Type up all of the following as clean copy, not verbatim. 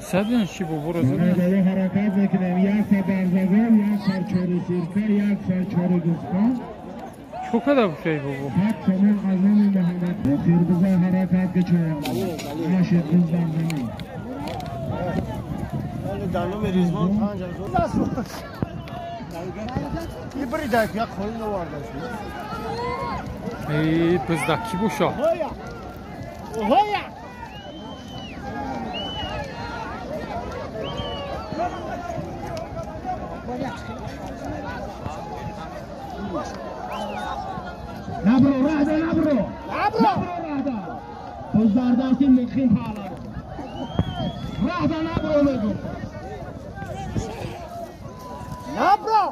Садин чи бобо ро зад. Бола ҳаракат мекунем. Як та барзагон, як сар чори сирка, як сар чори гӯсфанд. Чо када бушай бобо? Ҳат сомон аз номи Муҳаммад. Охир биза ҳаракат кичоям. Нашид буз дар замин. Дар номи Ризвон 5000. Ибрида як холин овардаш. Эй, бизда ки боша? Оҳоя! Набро, раҳда, набро! Набро, раҳда! Буз дар дасти муқим паҳлавон. Раҳда, набро мегӯ. Набро!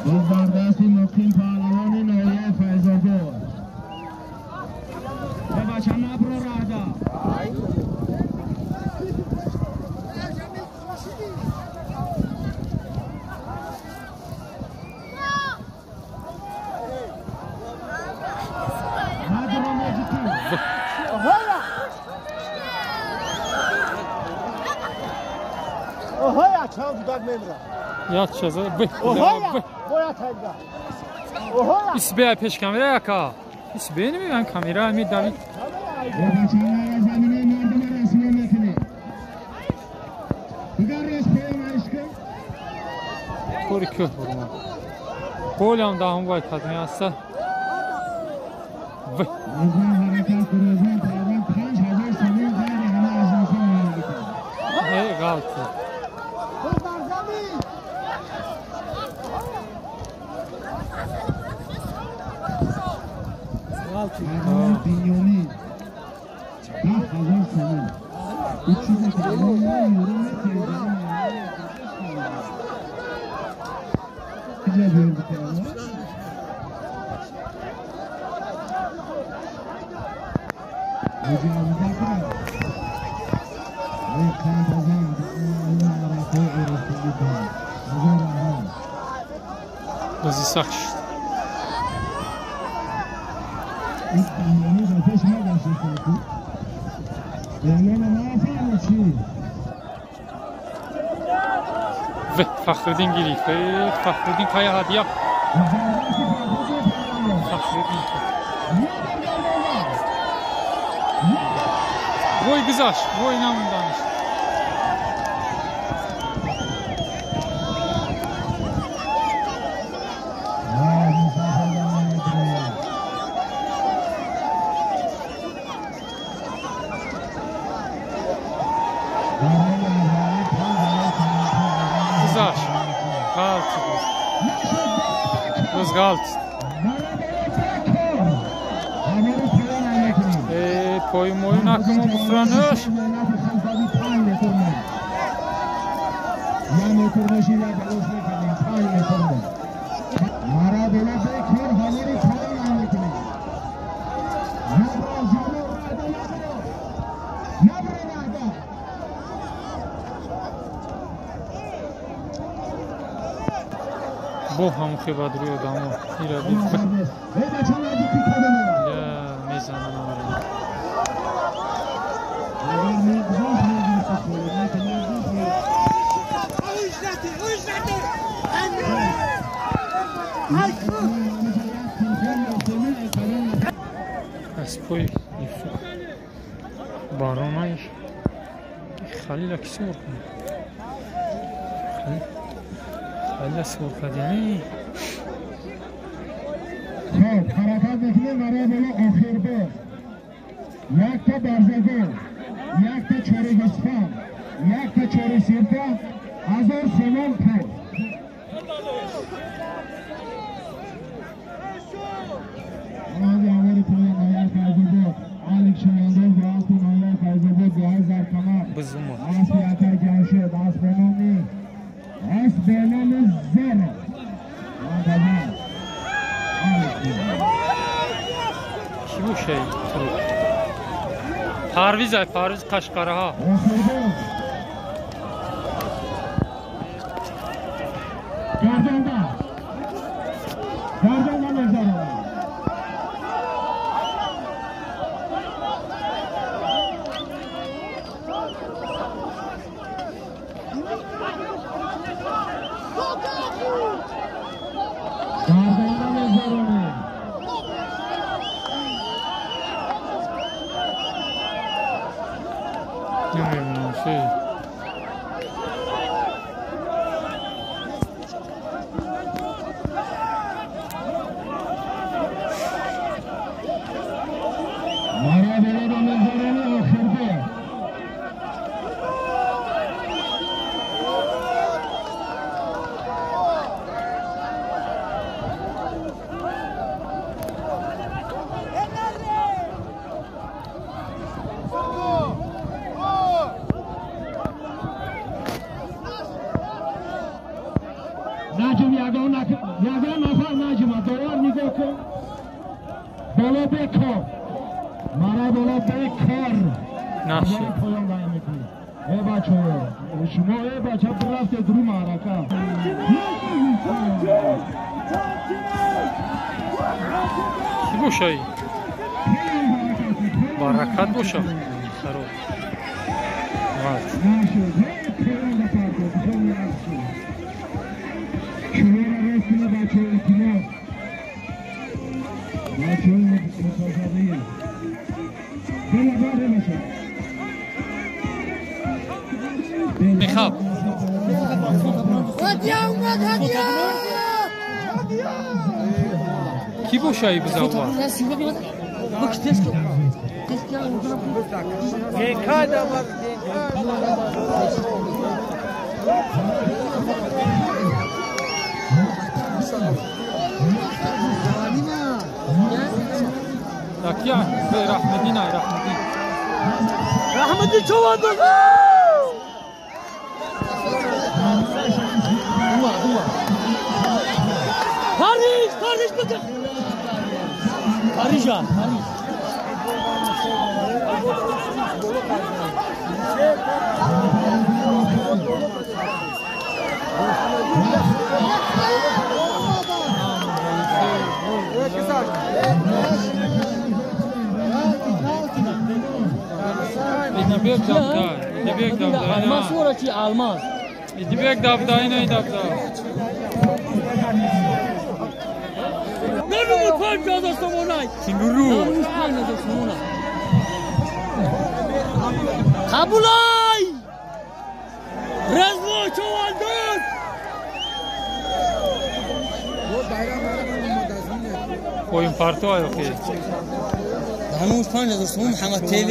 Буз дар дасти муқим паҳлавони ноҳияи Файзобод. Э бача, набро, раҳда! Набро меҷитӣ. Оҳоя! Оҳоя, чанд кӯдак мемирад. Як чаза б. Оҳоя! Бояд тайга. Оҳоя! Исбе пеш камера яка. Исбе намеган камера ми давид. Э бача, заминаи мардума расмо мекунем. Дигар рост поён айшка. Кори кӯҳ бурма. Голям даҳум вай кадми аста. В. Ризвон ҳаракат кун, Ризвон паҳлавон 5000 сомон ғайри ҳама аҷносо муайян мекунад. Эй ғалти. Буз дар замин! Паҳлавон Бинёмин 10 000 сомон. Ӯ чизе ки мо ёрӣ метиҳем. Иҷа биёр бикарам. Ҳоҷи Абубакр. Эй қандазан, маъракаи оростагӣ кун. Ҳазор раҳмат. Бузи сахт шуд. Ин Бинёмин ба пеш нагашт ку. Эълона нафаҳмид чӣ? В. Фахриддин гирифт. Эй, Фахриддин кая ҳадия. Фахриддин. Вой гузашт, вой намонданаш. Гузашт. Ғалти буз. Буз ғалти. Э, пою мою накумо буфранаш. Бо ҳамухе бадрӯи одамо. Ира дид. Я мезанам амара. Аз пои ифу. Баронаш. Халила ки сур кунад? Халила сур кардани. Хоб, ҳаракат мекунем барои боло охирбор. Якта барзагон, якта чори гӯсфанд, якта чори сирка, 1000 сомон пул. Омади аввали поён ноҳияи Файзобод. Алик Шавандоз бо аспи ноҳияи Файзобод бо ҳазар камар. Бизума. Аспи Акай Ҷамшед, асп бо номи асп бо номи Зеро. Мандазан. Алик. Ки бошай турук? Парвиз ай, Парвиз Қашқараҳа. Охирбор. Гардонда. Гардонда мегзаронад. Намедонам чӣ. Наҷм ягон нафар наҷма довар нигоҳ кун. Боло бекор. Мара боло бекор. Нашид. Поён дай мекунӣ. Э бачаҳо, шумо э бача рафтед рӯ маърака. Чӣ бошай? Баракат боша. Хароб. Нашид. Поён да парко. Шуморо рост кунед бачаҳо, илтимос. Бачаҳои мутазаррия. Бела бар бача. Мехаб. Кӣ бошай бизавва? Такя, Рахмадин, Рахмадин. Рахмадин чувандоз. Париж, Париж бите. Парижа, Париж. Идибек давда, Идибек давда. Алмаз ора чи алмаз? Идибек давда, ина давда. Набуд 5000 сомонай. Тимуру. Набуд 5000 сомонай. Қабулай! Резво чувандоз! Поим парто охи. Ҳамун 5000 сомон Муҳаммад ТВ.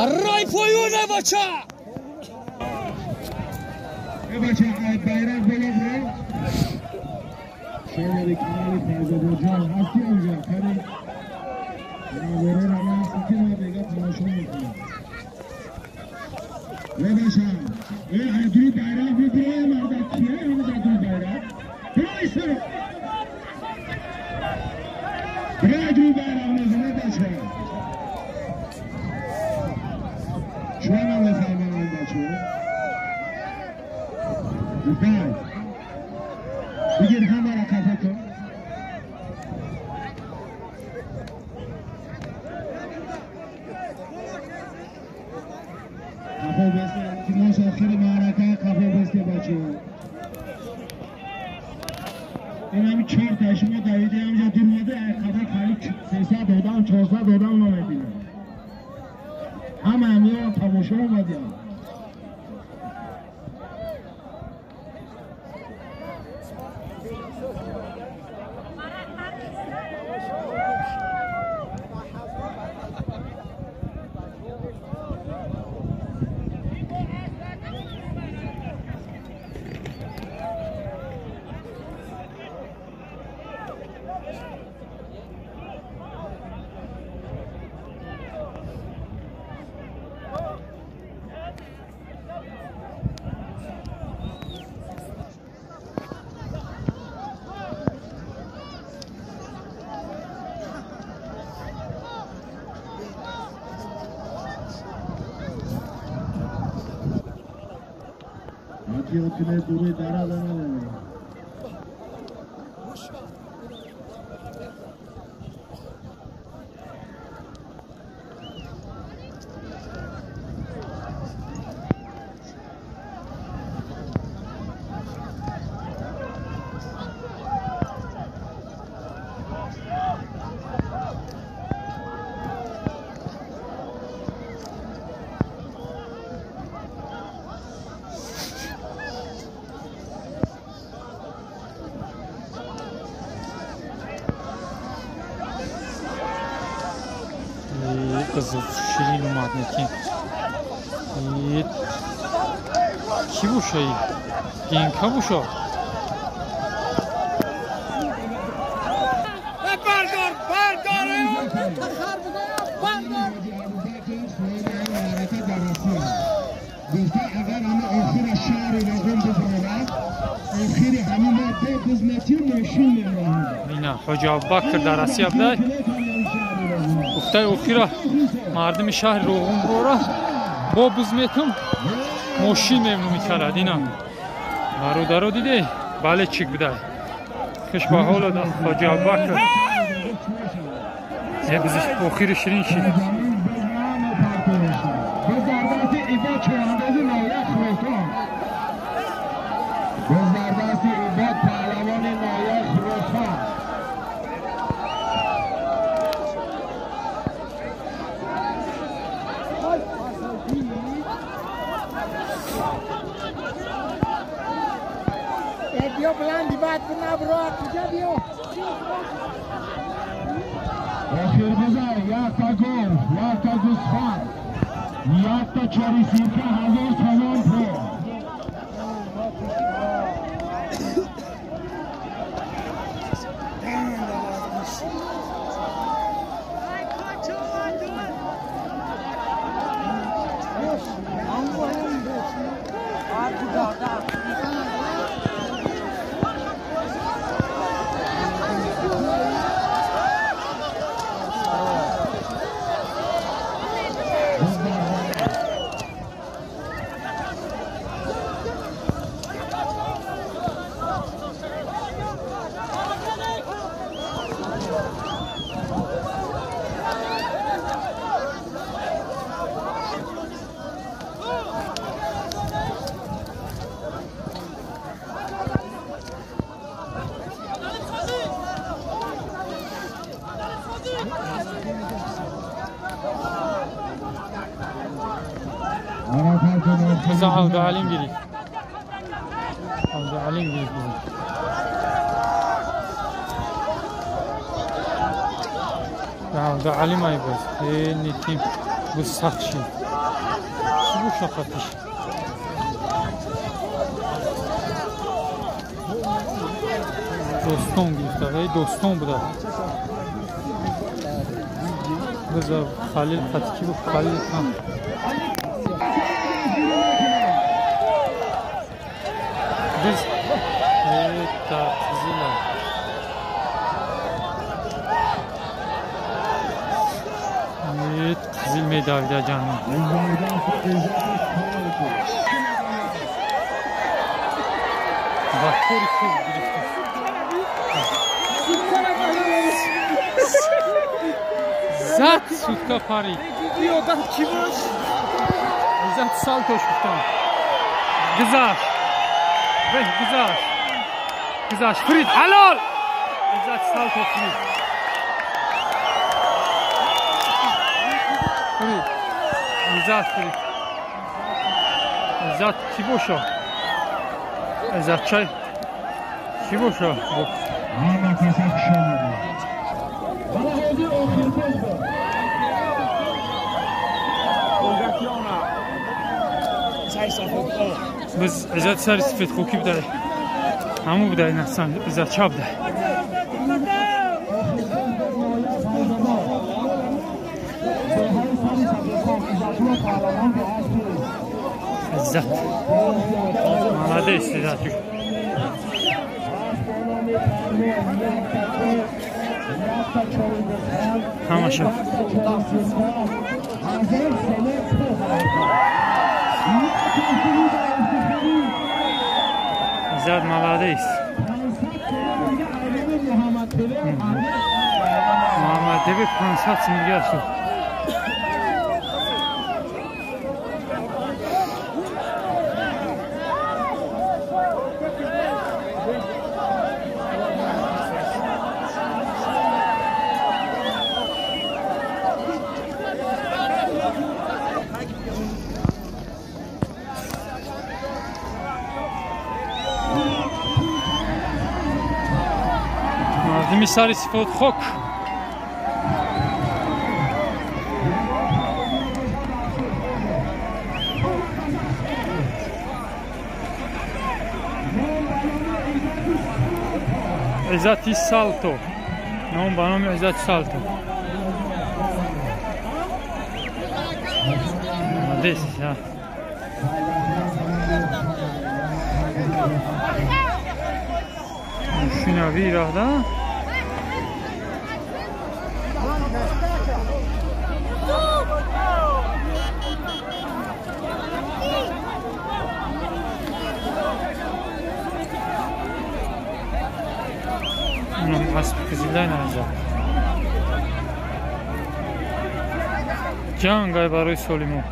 Арай поюне бача! Бача, байрақ боло биро. Шомали канали Файзободҷон ҳасти онҷа кани наворо равон аст ки ма бега тамошо мекунам. Э бача, э айдуи байрақ бибиро марда кия ҳамин айдуи байрақ? Биро исто! Биро айдуи байрақ мезана бача. Чун намефаҳмам ин бачаҳо? Бай. Бигир ҳамаро қафа кун. Қафо бесте, илтимос охири маърака қафо бесте бачаҳо. Ин ҳами чорта шумо давида ҳамҷа дурмода қафо қариб 300 одам, 400 одам намебинам. Ҳама ҳамиён тамошо омадиам. Ёдкунед дури дарада надорем. Ширин омад некин. Ки боша? Генка боша? Бардор, бардор! Бардор! گفته اگر همه آخر شهر رقم ببرد آخر همه ما به بزنتی ماشین می‌رانند. اینا حاجی ابوبکر در россия بوده گفته آخر مردم شهر روغن برا با بزنتم ماشین می‌کرد. اینا برادرو دیده بله چیک بوده خوش به حال حاجی ابوبکر بزش آخر شیرین شد. بیا بلندی بعد نبرو کجا بیا آخر بزن یک تا گل یک تا گوسفند یک تا چاری سیرکه 1000 تومان پول. عبدالعلیم گیرید. عبدالعلیم گیرید. عبدالعلیم ای باز. نیتیم bu سخت شد. چی bu شاختش؟ دوستان گرفته. ای دوستان بوده. بذار خلیل خطکی بود. خلیل هم. Biz tartızıyla evet Qizil medalda canım. Bakır kız girifti. Zat sutka pari. Zat saltoş guftan. Gızar. به گذاشت گذاشت فرید حلال عزت سالتو فرید فرید عزت فرید عزت کی باشه عزت چای کی باشه همه کسا خوش آمدید حالا حاضر آخر باز بود بس عزت سر سفید خوکی بده همو بده نحسن عزت چا بده عزت молодец عزت همشو عزت молодец. محمد دیوی 500 سیمگه شد. Мардими сари сифот хок. Иззати Салто. Ном ба номи Иззати Салто. Молодец, а. Мошина вирах, да? Аспи қизилдай наҷа. Ҷангай барои соли мо.